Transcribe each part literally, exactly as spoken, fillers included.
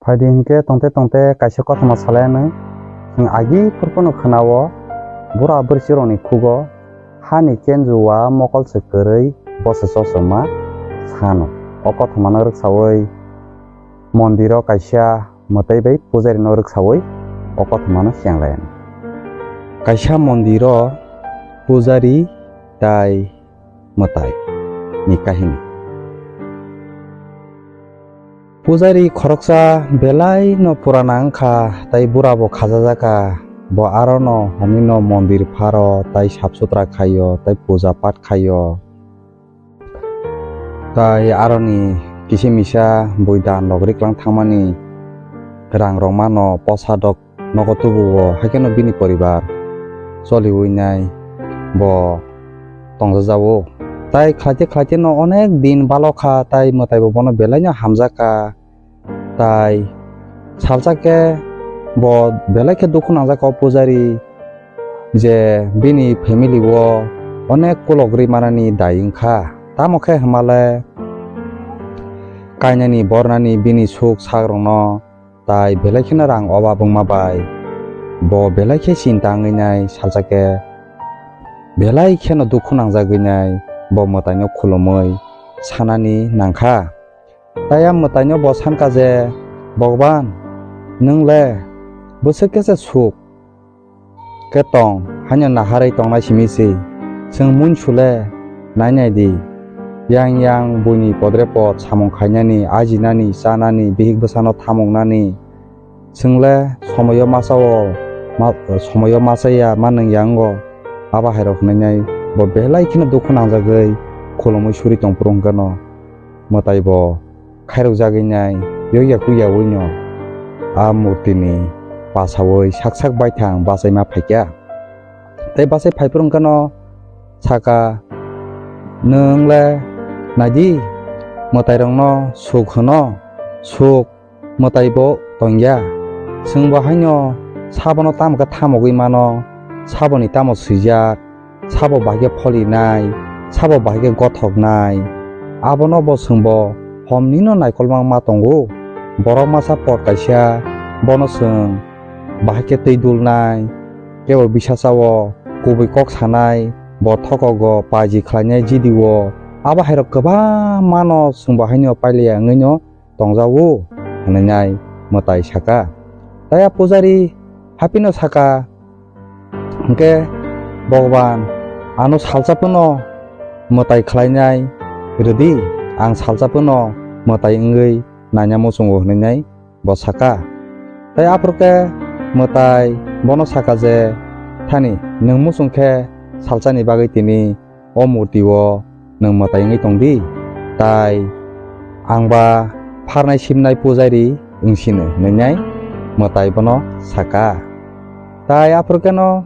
Phaidi hinkhe tongte tongte kaisa kothoma salayanw. Chwng agi phuru phano khwnao, bura bwrwirokni khugo, hani kenjua mokol se kwrwi bo se chosoma sano. O kothomano rwksawi mondiro kaisa mwtai bai pujarino rwksawi o kothomano senglayanw. Kaisa mondiro pujari tai mwtai ni kahini. Pujari khoroksa belai no purana wngkha, tai bura bo khajajak kha. Bo aro no homino mondir pharo, tai sap sutra khaio, tai puja pat khaio. Tai aroni kisa misa bui dan rok riklang thangmani rang rok mano posa dok nogo tubuo, haikhe no bini poribar choliwi nai bo tongjajago. Tai khlaite khlaite no onek din balokha, tai mwtai bo bono belai no hamjakha. Tai salsa khe bo belai khe dukhu nangjak o pujari, je bini family o onek kolok rwi manani dai wngkha. Tamo khe hwnmale kainani bornani bini suk sak rokno tai belai kheno rang obab wngma bai bo belai khe chinta wngwi nai, salsa khe belai kheno dukhu nangjagwi nai bo mwtaino khulumwi sanani nangkha. Tai a mwtaino bo sankha je, "Bhagwan, nwng le bwswk khe se suk khe tong, haino naharwi tongnai simi se. Chwng muinsule nai nai di. Yang yang buini podre pod samung khainani, ajinani, chanani, bihik bwsano thamuknani. Chwng le somoyo masa o, ma-, somoyo masa ya ma nwng ya wngo." Abo hai rok hwnwi nai bo belai kheno dukhu nangjagwi khulumwi suri tong phuru hwnkhe no mwtai bo khairokjagwi nai, yokya kukya wino a murtini pasaui sak sak baithang bachaima phaikha. Tei bachai phai phuru hwnkhe no saka, "Nwng le naidi, mwtai rokno suk hwno, suk mwtai bo tongya. Chwng bo haino sabono tamo khe thamogwi mano, saboni tamo swijak, sabo bahai khe pholinai, sabo bahai khe gothoknai. Abono bo chwng bo hom nino naikolma wngma tongo. Borok masa por kaisa, bono chwng bahai khe twi dulnai, kebo bisa chao kubui kok sanai, bo thokogo paiji khlainai jidio. Abo hai rok kwbangma no chwng bo haino pailiya wngwi no tongjago," hwnwi nai mwtai saka. Tai a pujari haphino saka, "Hwnkhe Bhagwan, ano salsa phano mwtai khlainai rwdi, ang salsa phano mwtai wngwi naina muchungo," hwnwi nai bo saka. Tai aphuru khe mwtai bono saka je, "Thani nwng muchung khe salsani bagwi tini o murti o nwng mwtai wngwi tong di, tai ang ba pharnai simnai pujari wng sino," hwnwi nai mwtai bono saka. Tai aphuru khe no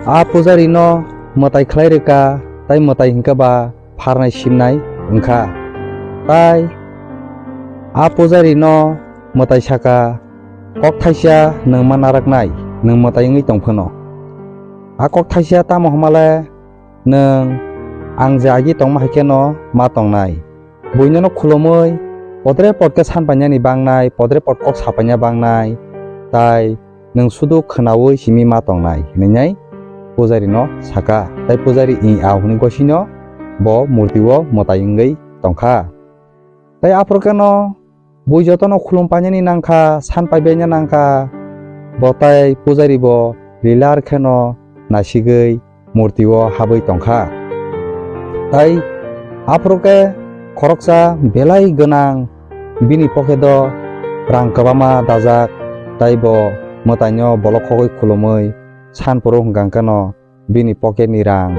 a pujari no mwtai khlai rwkha, tai mwtai hwnkhe ba pharnai simnai wngkha. Tai a pujari no mwtai saka, "Kok thaisa nwng ma naraknai, nwng mwtai wngwi tong phano. A kok thaisa tamo hwnmale nwng ang je agi tongma hai kheno ma tongnai. Buino no khulumwi podre pod khe san painani bangnai, podre pod kok sa paina bangnai, tai nwng sudu khwnaui simi ma tongnai," hwnwi nai pujari no saka. Tai pujari i a hwnwi gosino bo murti o mwtai wngwi tongkha. Tai aphuru khe no bui jotono khulum painani nangkha, san paibaina nangkha, bo tai pujari bo lilar kheno nasigwi murti o habwi tongkha. Tai aphuru khe khoroksa belai gwnang, bini pocket o rang kwbangma dajak, tai bo mwtaino bolok khogwi khulumwi san phuru hwnkha khe no bini pocket ni rang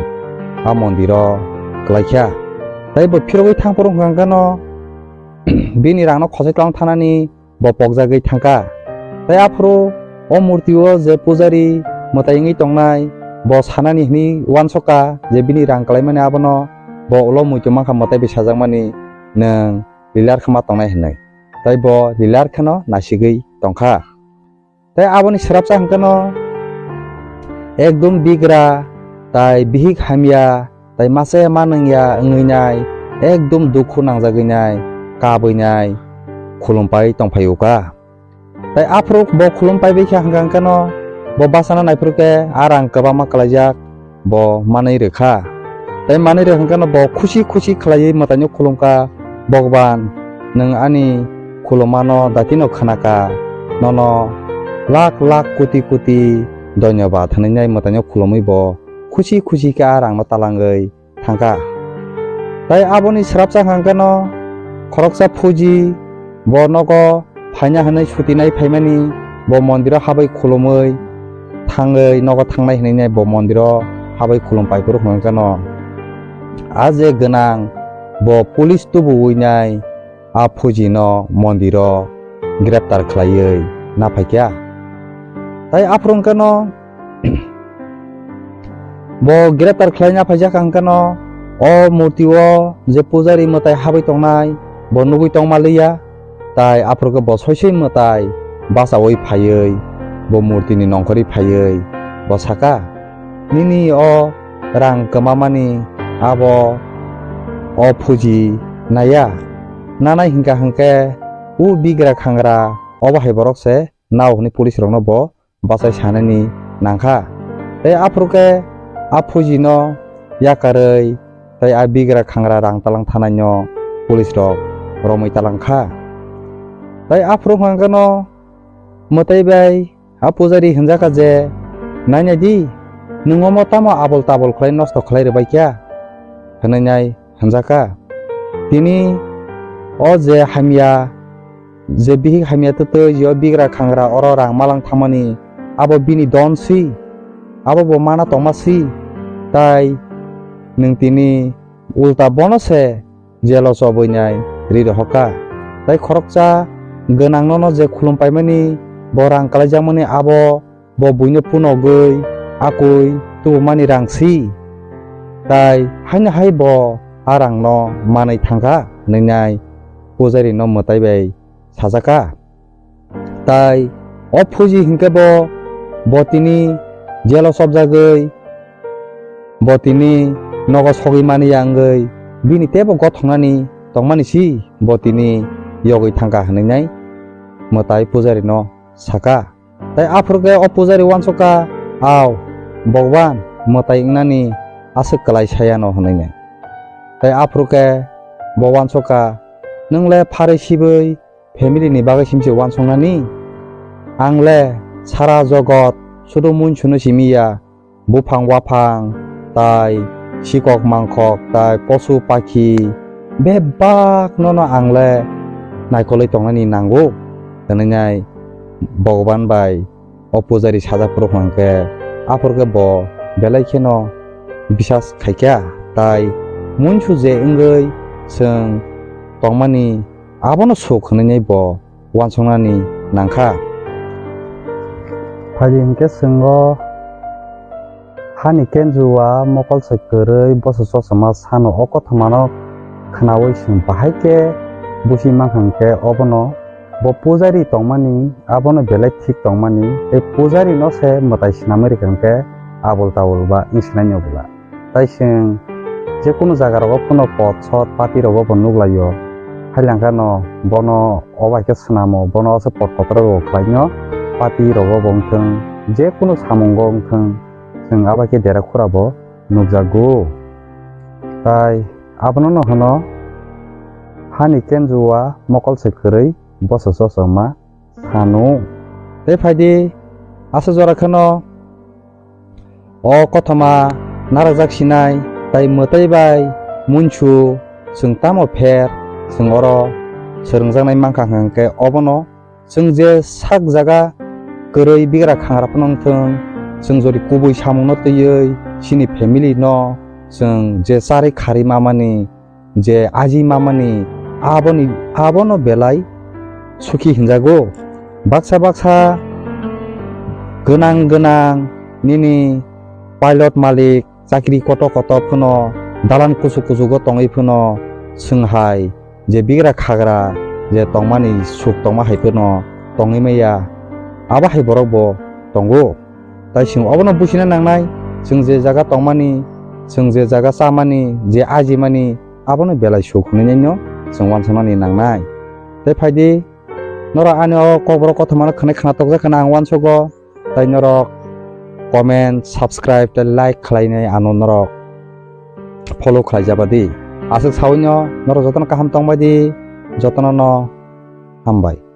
a mondir o kwlaikha. Tai bo phirogwi thang phuru hwnkha khe no bini rang no khosoi tlang thanani bo pokjagwi thangkha. Tai aphuru o murti o je pujari mwtai wngwi tongnai, bo sanani hwnwi uansukha je bini rang kwlaimani abono bo ulo muitu mankha mwtai bai sajakmani nwng lilar khama tongnai hwnwi. Tai bo lilar kheno nasigwi tongkha. Tai aboni swrapsa hwnkhe no ekdum bigra, tai bihik hamya, tai masa ya ma nangya wngwi nai, ekdum dukhu nangjagwi nai, kabwi nai. khulumpai tongphaio kha. Tai aphuru bo khulumpai bai kha hwnkha hwnkhe no bo bachana naiphuru khe a rang kwbangma kwlaijak bo manwi rwkha. Tai manwi rwkha hwnkhe no bo khusi khusi khlaiwi mwtaino khulumkha, "Bhagwan, nwng ani khulumano datino khwnakha, nono lakh lakh koti koti dhonyobad," hwnwi nai mwtaino khulumwi bo khusi khusi khe a rangno talangwi thangkha. Tai aboni swrapsa hwnkha hwnkhe no khoroksa phuji bo nogo phaina hwnwi sutinai phaimani bo mondiro habwi khulumwi thangwi nogo thangnai hwnwi nai bo mondiro habwi khulum paiphuru hwnkha hwnkhe no a je gwnang bo police tubuwi nai a phuji no mondiro greptar khlaiwi na phaikha. Tai aphuru hwnkhe no bo greptar khlaina phaijak hwnkhe no o murti o je pujari mwtai habwi tongnai bo nugwi tongma liya, tai aphuru khe bo soi soi mwtai bachaui phaiwi bo murti ni nongkhorwi phaiwi bo saka, "Nini o rang kwmamani abo o phuji naiya, nanai hwnkha hwnkhe o bigra khangra obo hai borok se nao," hwnwi police rokno bo bachai sanani nangkha. Tei aphuru khe a phuji no yakarwi tei a bigra khangra rang talang thanai no police rok romwi talang kha. Tei aphuru hwnkha no mwtai bai a pujari hwnjakha je, "Nainai di, nwng omo tamo abol tabol khlai nosto khlai rwbai kha?" hwnwi nai hwnjakha. Tini o je hamya je bihik hamya twtwi yo bigra khangra oro rang malang thangmani, abo bini don si, abo bo mana tongma si, tai nwng tini ulta bono se jelo chobwi nai ri rohorkha. Tai khoroksa gwnang nono je khulum paimani, bo rang kalaijakmani abo bo buino phunogwi akwi tubumani rang si, tai haino hai bo a rangno manwi thangkha hwnwi nai pujari no mwtai bai sajakha. Tai o phuji hinkhe bo, bo tini jelo chopjagwi, bo tini nogo sogwi mani ya wngwi bini teibo gothoknani tongmani si bo tini yogwi thangkha hwnwi nai mwtai pujari no saka. Tai aphuru khe o pujari uansukha, "Ao, Bhagwan, mwtai wngnani aswk kwlai sayano," hwnwi nai. Tai aphuru khe bo uansukha, "Nwng le pharwi sibwi family ni bagwi simse uansuknani? Ang le sara jogot sudu muinsunu simi ya, buphang waphang, tai sikok mangkhok, tai posu pakhi, bebak nono ang le naikolwi tongnani nango," hwnwi nai Bhagwan bai o pujari sajak phuru hwnkhe, aphuru khe bo belai kheno bisas khaikha, tai muinsu je wngwi chwng tongmani abono suk hwnwi bo uansuknani nangkha. Phaidi hinkhe chwng o hani kenjua mokol se kwrwi boso chosma sano o kothomano khwnaui chwng bahai khe busi mankha hinkhe obono bo pujari tongmani abono belai thik tongmani tei pujari no se mwtai swnamwi rwkha hinkhe abul tabul ba wng sinai no bwla. Tai chwng je kunu jaga rogo phano pot sot party rogo bo nuk lai o. Hai lang kha no bono o bai khe swnamo, bono o se pot kotor rogo khlai no party rogo bo wng thung, je kunu samungo wng thung, chwng a bai khe dera khura bo nukjago. Tai abono no hwno hani kenjua mokol se kwrwi boso chosma sano. Tei phaidi aswk jora kheno o kothoma narwkjak sinai, tai mwtai bai muinsu chwng tamo pher chwng oro swrwngjaknai mankha hwnkhe obono chwng je sak jaga kwrwi bigra khangra phano wngthwng, chwng jodi kubui samungno twiwi chini family no chwng je charwi kharwi mamani je aji mamani aboni, abono belai sukhi hinjago. Baksa baksa gwnang gwnang nini pilot malik chakri koto koto phano dalan kuchuk kuchugo tongwi phano chwng hai je bigra khagra je tongmani suk tongma hai phano tongwi maya, abo hai borok bo tongo. Tai chwng obono buchina nangnai, chwng je jaga tongmani, chwng je jaga chamani, je ajimani, abono belai suk hwnwi no chwng uansuknani nangnai. Tei phaidi norok ani o kokborok kothomano khwnai khna tokjak khna ang uansugo. Tei norok comment, subscribe tei like khlainai ano norok follow khlaijabadi. Aswk sawino norok jotono kaham tongbaidi, jotono no hambai.